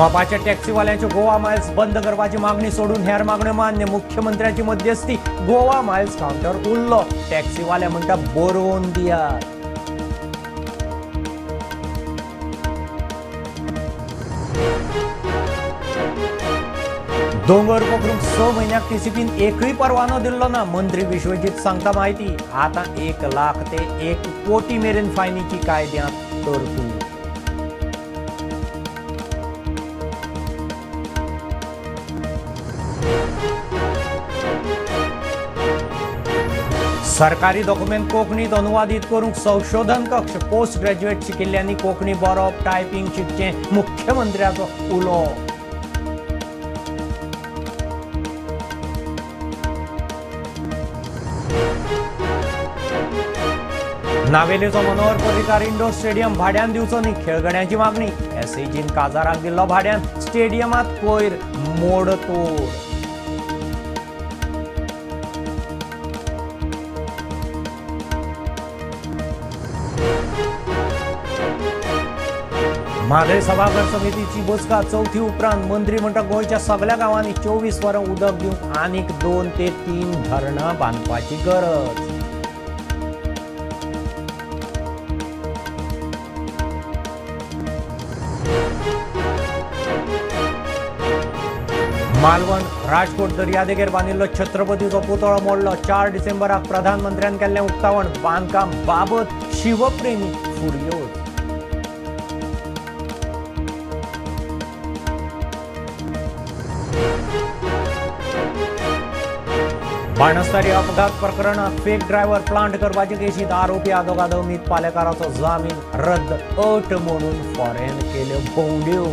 मोपाच्या टॅक्सीवाल्यांच्यो Goa Miles बंद करपाची मागणी सोडून हेर मागण्यो मान्य. मुख्यमंत्र्याची मध्यस्थी. गोवा मायल्स कावंटर उरलो. टॅक्सीवाले म्हणटा बरोवन दियात. दोंगर पोखरूंक 6 म्हयन्याक टीसीपीन एकूय परवानो दिल्लो ना. मंत्री विश्वजीत सांगता म्हायती. आतां 1 लाख ते 1 कोटी मेरेन फायनीची कायद्यांत तरतूद. सरकारी डॉक्युमेंट कोंकणीत अनुवादीत करूंक संशोधन कक्ष. पोस्ट ग्रॅज्युएट शिकिल्ल्यांनी कोंकणी बरोवप टायपींग शिकचें. मुख्यमंत्र्याचो उलो. नावेलेचो मनोहर पर्रीकार इंडोर स्टेडियम भाड्यान दिवचो न्ही. खेळगड्यांची मागणी. एसएजीन काजाराक दिल्लो भाड्यान. स्टेडियमात कोयर मोडतोड. म्हादय सभाघर समितीची बसका चवथी उपरांत. मंत्री म्हणटा गोंयच्या सगल्या गांवांनी 24 वरां उदक दिवंक आनीक 2 ते 3 धरणां बांदपाची गरज. मालवण राजकोट दर्यादेगेर बांदिल्लो छत्रपतीचो पुतळो मोडलो. 4 डिसेंबराक प्रधानमंत्र्यान केल्लें उक्तावण. बांदकाम बाबत शिवप्रेमी फुर्योज. बाणस्तारी अपघात प्रकरणात फेक ड्रायव्हर प्लांट करपाचे केशीत आरोपी आदोगाद अमित पालेकाराचो जामीन रद्द. अट म्हणून फॉरेन केल्यो भोंवड्यो.